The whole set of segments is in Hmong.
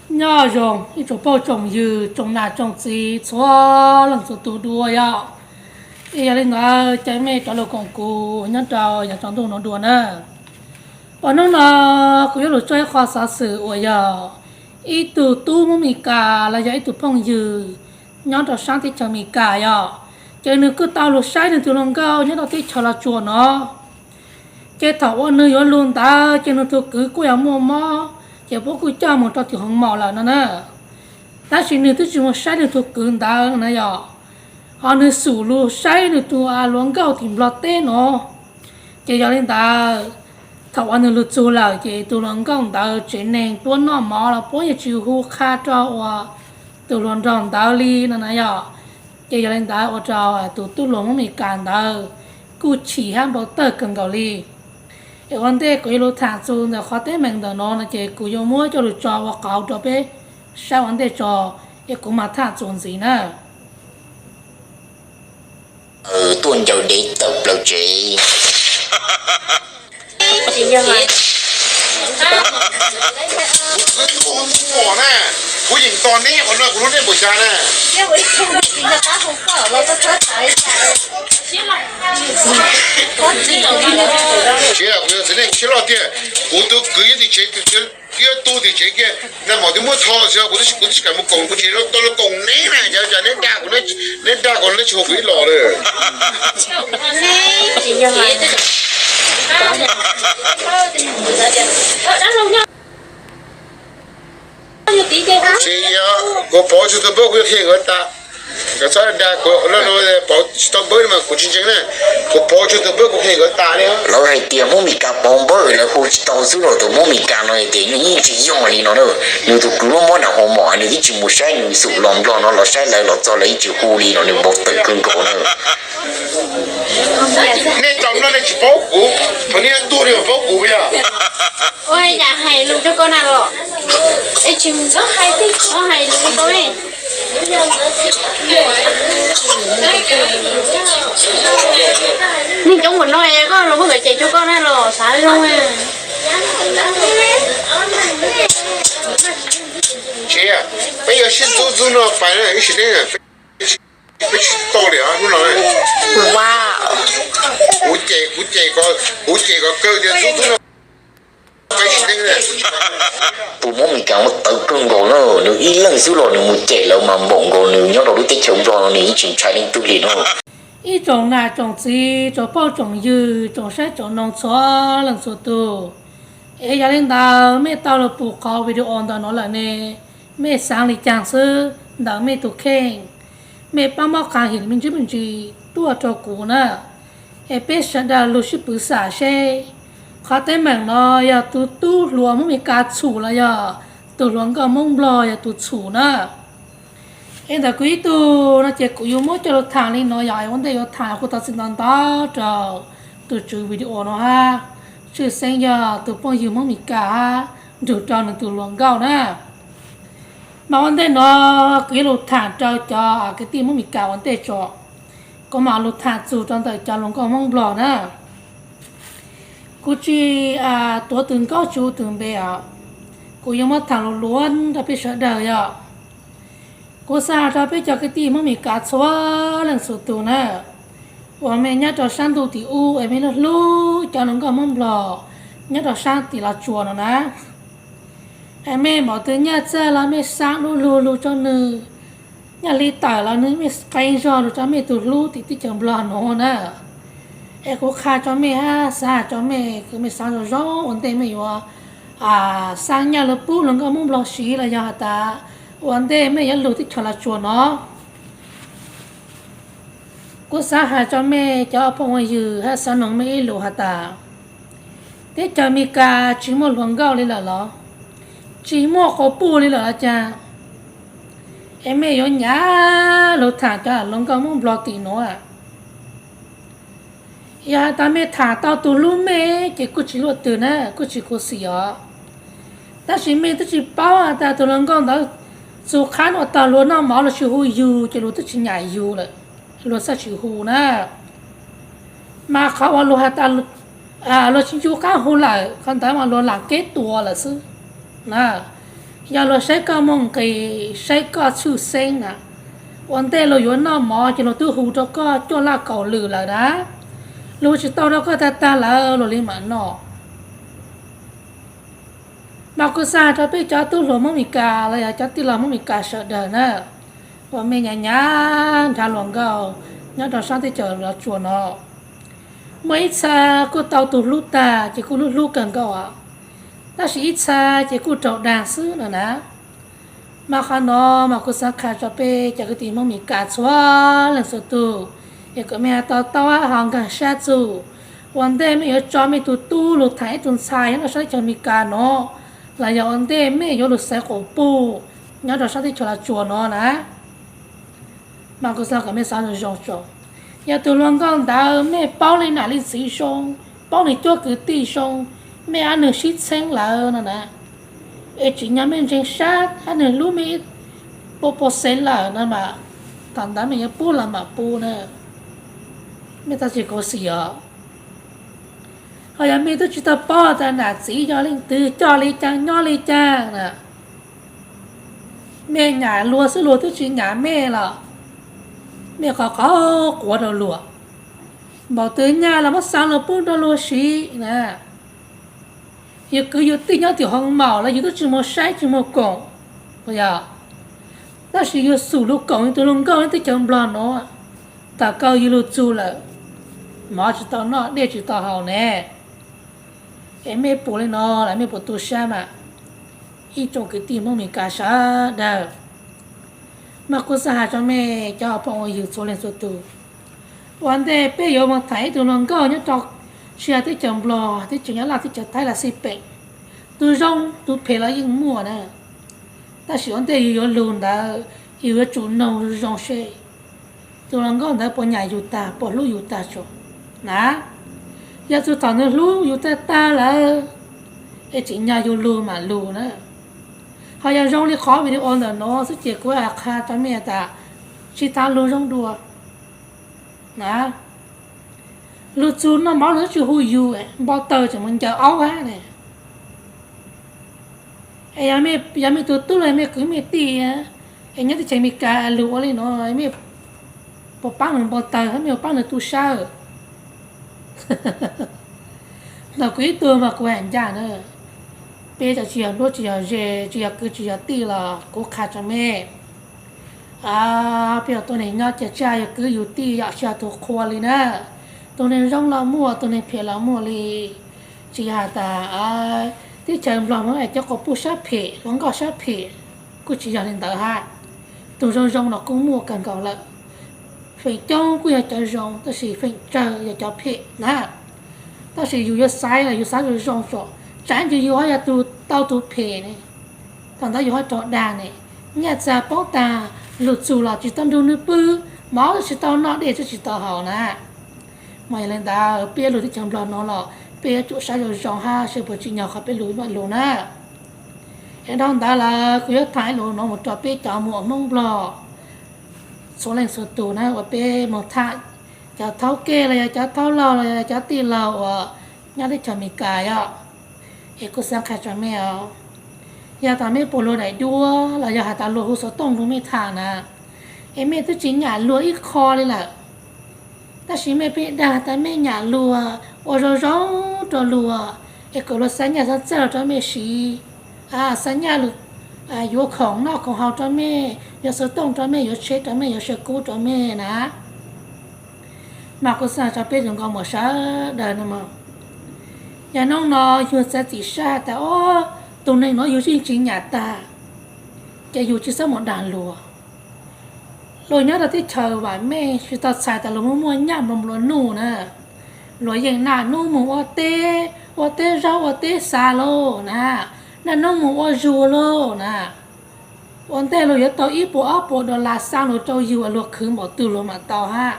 Nyob zoo ib tsoom phooj tsoom ywg, tsoom nam tsoom txiv txhua leej txhua tus dua yom. Es yog li ntawd ces mej rov lug koom kuv nyob rau yav tsaus ntuj no dua na. Uas hnub no kuv yuav lug tso ib qho xov xwm uas yog ib tug tub Hmoob Mes Kas los yog ib tug phooj ywg nyob rau saab teb chaws Mes Kas yom. Ces nwg kuj tau lug saib nwg tug hluas nkauj nyob rau teb chaws Los Tsuas no. Ces thaum uas nwg yuav lug ntawd ces nwg tug kwv kuj yog muaj mob, ces puab kuj coj moog rau tim hoov maum lawm no na. Tab sis nwg twb tsis moog saib nwg tug kwv ntawd no na yom, ho nwg xum lug saib nwg tug hluas nkauj tim Nplog teb no. Ces yog li ntawd, thaum uas nwg lug txug lawm ces tug hluas nkauj ntawd tsev neeg puab noj mov los puab yeej tsis hu qha rau uas tug hluas nraug ntawd li no na yom. Ces yog li ntawd ua rau tus tub hluas Hmoob Mes Kas ntawd kuj chim hab npau tawg kawg nkaus li. Es ua ntej kuv yuav lug tham txug ntawm qhov teeb meem ntawm no no ces kuv yuav muab coj lug tso ua qauv rau peb saib ua ntej tso, es kuv mam tham txuas ntxiv na. Tuaj ncaws dev tawm plaws tsev. Kuv yeej tos neb qhov no kuv hlub neb npaum cas na. Tsis yog kuv yog txiv neej siab loj tiag, kuv tug kwv yog tim tsev, yog tug tim tsev kiag, nag hmo twb muab tho xwb, kuv twb tsis kam mus koom, kuv tsis tau lug koom neb na, yog cas neb dag kuv, neb dag kuv, neb tsis hu kuv ib los lawm. Tsis yog, kuv pom tsuj tug npawb kuv yuav qhia nkawd tas. Nkawd txhob dag kuv, pom tsis tau npawb mas kuv tsis ntseeg na. Kuv pom tsuj tug npawb kuv qhia nkawd tas li. Lawv hais tias Hmoob Mes Kas pov npawb lawv hu tsis tau xwb los tus Hmoob Mes Kas no tias nws yeej tsis yog li no na. Nws tus kwv muab nram hoo mom nws twb tsis mus saib, nws xum los Nplog no los saib lawv los txog lawv yeej tsis hu li no, nws npau taws kawg nkaus na. Nej tau no nej tsis paub kuv, thaum nej tuaj nej paub kuv yog. Ua yam hais lus rau koj na los, es tsis txhob hais, txhob hais lus rau koj. Neeg coob npaum no es koj los muab nkawd cem rau koj na los xav zoo. Tsis, peb yuav sib ntxub ntxub no pais ib sim neej, peb tsis tau li hnub no. Kuv cem, kuv cem, kuv cem kom kawg tias ntxub ntxub no. Tus Hmoob Mes Kas ua tawv kawg nkaus na, nws ib leeg xwb los nws mus cem lawv mas npaum nkaus nws nyob rau lub teb chaws Nplog no nws yeej tsis ntshai leej twg li no. Ib tsoom nam tsoom txiv, tsoom phooj tsoom ywg, tsoom saib tsoom noog txhua leej txhua tus, es yog li ntawd mej tau lug pum qhov video ntawm no lawm ne, mej xaav li caag xwb ntawm mej tus kheej? Mej paab mob qha him me ntsis me ntsis tuaj rau kuv na, es peb sawv daws lug sib pwv xam seb qhov teeb meem no yog tus tub hluas Hmoob Mes Kas txhum los yog tus hluas nkauj Hmoob Nplog yog tus txhum na. Es ntawm kuv ib tug no ces kuv yuav muab coj lug tham li no yog ua ntej yuav tham kuv thov txim ntau ntau rau tus tswv video no hab, tshwj xeeb yog tus phooj ywg Hmoob Mes Kas hab nrug rau nws tus hluas nkauj na. Mas ua ntej no kuv yuav lug tham rau cov kwv tij Hmoob Mes Kas ua ntej tso, kuv mam lug tham txug rau ntawm cov hluas nkauj Hmoob Nplog na. Kuv tsis tuav tug nkauj tsis hu tug npe os, kuv yuav muab tham luas luas rau peb sawv daws yog. Kuv xaav has rau peb cov kwv tij Hmoob Mes Kas txhua leej txhua tug na, uas mej nyob rau saab ntuj tim ub es mej hlub hlub cov hluas nkauj Hmoob Nplog nyob rau saab tim Los Tsuas no na, es mej npaum twg nyaj txag los mej xaav dlub lug lug rau nws, nyaj li tawm los nws mej qee zog lug rau mej tug hlub tim teb chaws Nplog nuav na. Es kuv qha rau mej hab xaav has rau mej kws mej xaav zoo zoo ua ntej mej yuav xaav nyaj lug pub hluas nkauj Hmoob Nplog siv los yog has tas ua ntej mej yuav lug teb chaws Los Tsuas no. Kuv xaav has rau mej cov phooj ywg hab xaav noog mej ib lus has tas, teb chaws Amelikas tsis muaj hluas nkauj li lawm los? Tsis muaj quas puj li lawm los cas? Es mej yuav nyam lug tham cov hluas nkauj Hmoob Nplog tim nuav. Yog has tas mej tham tau tug hlub mej ces kuj tsis luaj twg na, kuj tsis khuv xim os. Tab sis mej twb tsis paub has tas tug hluas nkauj ntawd txug qhab nuav tag luag noj mov luag tsis hu yug ces luag twb tsis nyam yug lawm, luag txhaj tsis hu na. Mas qhov uas luag has tas luag tsis ncu qab hu lawm, qhov ntawd mas luag lam keb tuas lawm xwb na. Yog luag saib koj muaj nqis, saib koj tshwj xeeb na, ua ntej luag yuav noj mov ces luag twb hu rau koj cuaj laj kaum lwm lawm na. Luag hu tsis tau rau koj tag tag lawm luag li mam noj. Mas kuv xav hais rau peb cov tub hluas Hmoob Mes Kas los yog cov tij laug Hmoob Mes Kas sawv daws na, uas mej nyav nyav nrhav hluas nkauj nyob rau sab teb chaws Los Tsuas no, muaj ib txha kuj tau tus hlub tag ces kuj hlub hlub kawg nkaus, tab sis ib txha ces kuj raug dag xwb no na. Mas qhov no mas kuv xav qha rau peb cov kwv tij Hmoob Mes Kas txhua leej txhua tus, es kom mej tau taub hau nkaag sab txug, ua ntej mej yuav tso mej tus tub lug tham ib tug ntxhais nyob rau sab teb chaws Mes Kas no, los yog ua ntej mej yuav lug xaiv quas puj nyob rau sab teb chaws Los Tsuas no na. Mas kuv xav kom mej xav zoo zoo tso, yog tus hluas nkauj ntawd mej paub li nam li txiv zoo, paub nws cuab kwv tij zoo, mej hab nws sib txheeb lawm no na, es tsim nyog mej ntseeg sab hab nws hlub mej ib puas puas xeev lawm no mas, thaum ntawd mej yuav pub los mam pub na. Mej tau tsis khuv xim os? Ho yog mej twb tsis tau paub tas nam txiv yog leej twg, coj li caag nyob li caag na, mej nyam luag xwb luag twb tsis nyam mej los, mej qhov qhov quav rau luag, npaum twg nyaj los muab xaa los pub rau luag siv na. Yus kwv yus tij nyob tim hoov maum los yus twb tsis moog saib tsis moog koom, yog, tab sis yus xum lug koom yus tus hluas nkauj nyob teb chaws Nplog nuav, thaum kawg yus lug txug lawm, mov tsis tau noj dej tsis tau haus ne. Es mej pum li no los mej puas tu sab mas, ib tsoom kwv tij Hmoob Mes Kas sawv daws? Mas kuv xav has rau mej cov phooj ywg txhua leej txhua tug, ua ntej peb yuav moog tham ib tug hluas nkauj nyob rau tsis yog teb chaws Nplog, teb chaws Nyab Laj, teb chaws Thaib los xij peem, tus zoo tus phem los yeej muaj na. Tab sis ua ntej yus yuav lug ntawd, yus yuav tsum noog zoo seb tus hluas nkauj ntawd puas nyam yus tag, puas hlub yus tag tso na. Yog txug thaum nws hlub yus tag tag lawm, es tsim nyog yus lug mam lug na. Ho yog zoo li qhov video ntawm no xwb ces kuv qha rau mej tas, tsis tas lug zoo dua na. Lug txug noj mov nws tsis hu yus, npau taws tseem mus ncaws aub hab ne. Es yog mej tus tub los mej kwv mej tij, es nyob teb chaws Amelikas lug ua li no, mej puas paab nws npau taws hab mej puas paab nws tu sab? Ntawm kuv ib tug mas kuv has ncaj na, peb tsis yog nruab tsis yog ze, tsis yog kwv tsis yog tij los kuv qha rau mej, peb ua tuab neeg nyob ces tsis yog kwv yus tij yom, tsis yog tug qhua li na. Tus neeg zoo los muaj, tus neeg phem los muaj li. Tsis yog has tas teb chaws Nplog nuav es cov quas puj sab phem, hluas nkauj sab phem, kuj tsis yog li ntawd hab. Tus zoo zoo los kuj muaj kawg nkaus lawm. Feem coob kuj yog cov zoo, tab sis feem tsawg yog cov phem na. Tab sis yus yuav xaiv los yus xaiv zoo zoo tso, tsam ntsis yus ho yog tus tau tus phem ne, thaum ntawd yus ho raug dag ne. Nyaj txag poob tag, lug txug los tsis tau nrug nws pw, mov tsis tau noj, dej tsis tau haus na. Mas yog li ntawd peb lug teb chaws Nplog no los peb yuav tsum saib zoo zoo hab seb puas tsim nyog qhov peb lug mam lug na. Es dhau ntawd lawm kuv yuav tham ib lus no mus rau peb cov muam Hmoob Nplog txhua leej txhua tug na, uas peb moog tham cov thaub kej los yog cov thaub laug los yog cov tij laug uas nyob teb chaws Amelikas yom. Es kuv xaav qha rau mej os, yog tas mej pum luag daim duab los yog has tas luag hu xov tooj rau mej tham na, es mej twb tsis nyam luag ib qho li lawm, tab sis mej pheej dag tas mej nyam luag, ua zoo zoo rau luag, es kom luag xa nyaj xa txag los rau mej siv, xa nyaj yuav khoom noj khoom haus rau mej, yuav xov tooj rau mej, yuav tsheb rau mej, yuav saw kub rau mej na. Mas kuv xaav rau peb tsoom nkauj muam sawv daws no mog, yog hnub no yug txav txim sab has tas, o, tus neeg nuav yug yeej tsis nyam tag, ces yug tsis xaav mus dag luag. Luag nyob rau teb chaws vam meej tsis tau txhais tas luag muaj muaj nyaj nplua nplua nuj na. Luag yeej naj nub mus ua teb, ua teb zaub ua teb xav lauj na, naj nub mus ua zug lauj na. Ua ntej luag yuav tau ib puas ob puas dollar xa luag rau yug, luag khwv npaum twg luag mam tau hab.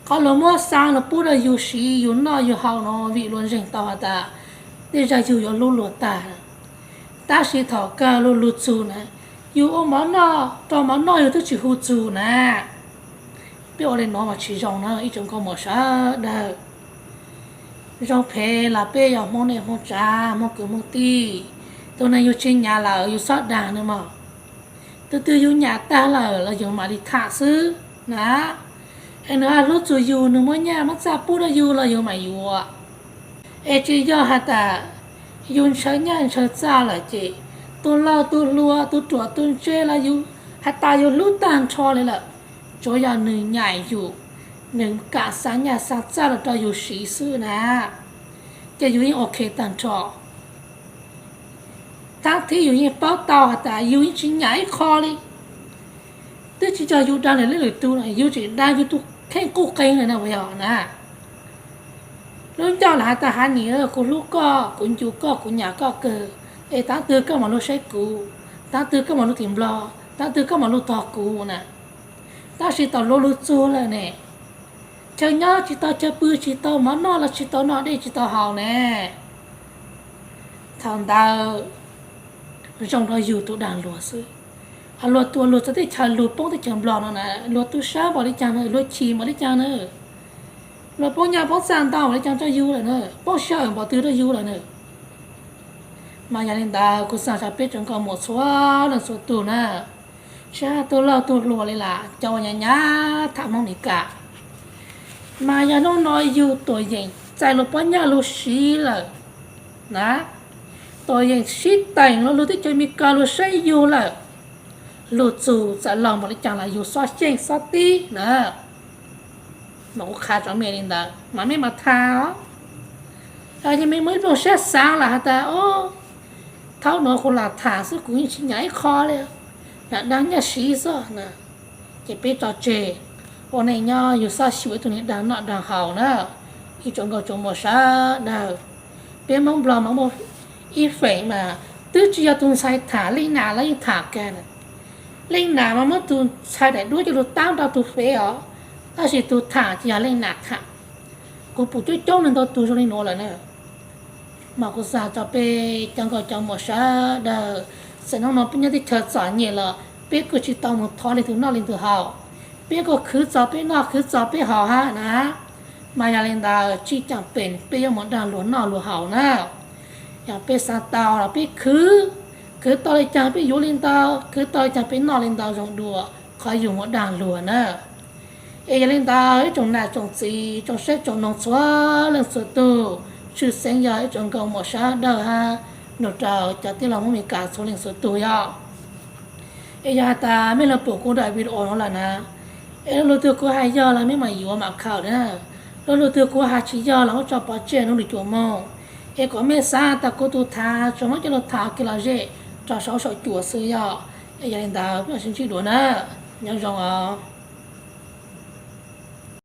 Qhov luag muab xa luag pub rau yug siv yug noj yug haus no vim luag ntseeg tau has tas tej zag yug yuav hlub luag tag. Tab sis thaum kawg luag lug txug na, yug ua mov noj, rau mov noj yug twb tsis hu txug na. Peb ua li no mas tsis zoo na ib tsoom nkauj muam sawv daws. Zoo phem los peb yog Hmoob nej Hmoob tsav, Hmoob kwv Hmoob tij, Tus neeg yus tsis nyav lawm yus txhob dag nws mog. Tus twg yus nyav tag lawm los yus mam li tham xwb na. Es nws ho hlub txog yus, nws muab nyaj muab txaj pub rau yus los yus mam yuav. Es tsis yog has tas yus ntshaw nyaj ntshaw txaj lawm ces tus laus tus hluas tus ruam tus ntse los yus has tas yus hlub tag nrho li lawm. Tsuav yog nws nyaim yus, nws kam xa nyaj xa txaj los rau yus siv xwb na, ces yus yeej ok tag nrho. Thaum thib yus yeej paub tau has tas yus yeej tsis nyav ib qho li. Twb tsis yog yus dag lwm leej lwm tus, yus tseem dag yus tus kheej quj qeeg lawm na, puas yog na? Lub ncauj lam has tas, hav nim, kuv hlub koj, kuv ncu koj, kuv nyav koj kawg, es tav twg koj mam lug saib kuv, tav twg koj mam lug tim Nplog, tav twg koj mam lug tog kuv na. Tab sis tau hluas lug txug lawm ne, chaw nyob tsis tau, chaw pw tsis tau, mov noj los tsis tau noj, dej tsis tau haus ne. Thaum ntawd zoo rau yus tus dag luag xwb. Luag tua luag txog teb chaws, luag poob teb chaws Nplog no na, luag tu sab npaum li cas na, luag chim npaum li cas na, luag poob nyaj poob txaj ntau npaum li cas rau yus lawm na, poob sij hawm npaum twg rau yus lawm na. Mas yog li ntawd kuv xav rau peb tsoom nkauj muam txhua leej txhua tug na, tsis hais tus laug tus hluas li las, cov uas nyav nyav tham Hmoob Mes Kas, mas yog hnub no yus tuam yeem txais luag pob nyaj lug siv lawm na, tuam yeem sib teem los lug teb chaws Mes Kas lug saib yus lawm, lug txug txawm laug npaum li cas los yus xob xyeej xob tib na. Mas kuv qha rau mej li ntawd mas mej mam tham os. Yog mej muaj ib pluag siab xaav lawm has tas, o, thaum no kuv lam tham xwb, kuv yeej tsis nyav ib qho li, lam dag nyaj siv xwb na, ces peb tso tseg. Ua neej nyob yus xob xyuas ib tug neeg dag noj dag haus na, ib tsoom nkauj tsoom muam sawv daws. Peb Hmoob Nplog mas muaj ib feem mas twb tsis yog tus ntxhais tham, leej nam los yeej tham kag na. Leej nam mas muab tus ntxhais daim duab coj lug tab rau tus fev os, tab sis tus tham ces yog leej nam tham. Kuv pum coob coob leej ntau tug zoo li nuav lawm na. Mas kuv xav rau peb cov nkauj cov muam sawv daws, txawm hnub no peb nyob teb chaws txom nyem los peb kuj tsis tau mus thov leej twg noj leej twg haus, peb kuj khwv txaus peb noj khwv txaus peb haus hab na. Mas yog li ntawd tsis caam peem peb yuav mus dag luag noj luag haus na. Yog peb xav tau los peb khwv, khwv tau li caag peb yuav li ntau, khwv tau li caag peb noj li ntau zoo dua qhov yus mus dag luag na. Es yog li ntawd ib tsoom nam tsoom txiv tsoom saib tsoom noog txhua leej txhua tug, tshwj xeeb yog ib tsoom nkauj muam sawv daws hab nrug rau cov tij laug Hmoob Mes Kas txhua leej txhua tug yog. Es yog has tas mej lug pum kuv daim video no lawm na, es lug lug twg kuv has yog los mej mam yuav mam khaws na, lug lug twg kuv has tsis yog los muab tso pov tseg nuav lug cuam moog. Es kuas mej xav tas kuv tus thaam tsuas muab coj lug thaam kev lom zem rau saum saum cuam xwb yog. Es yog li ntawd peb mam sib ntsib dua na, nyob zoo os.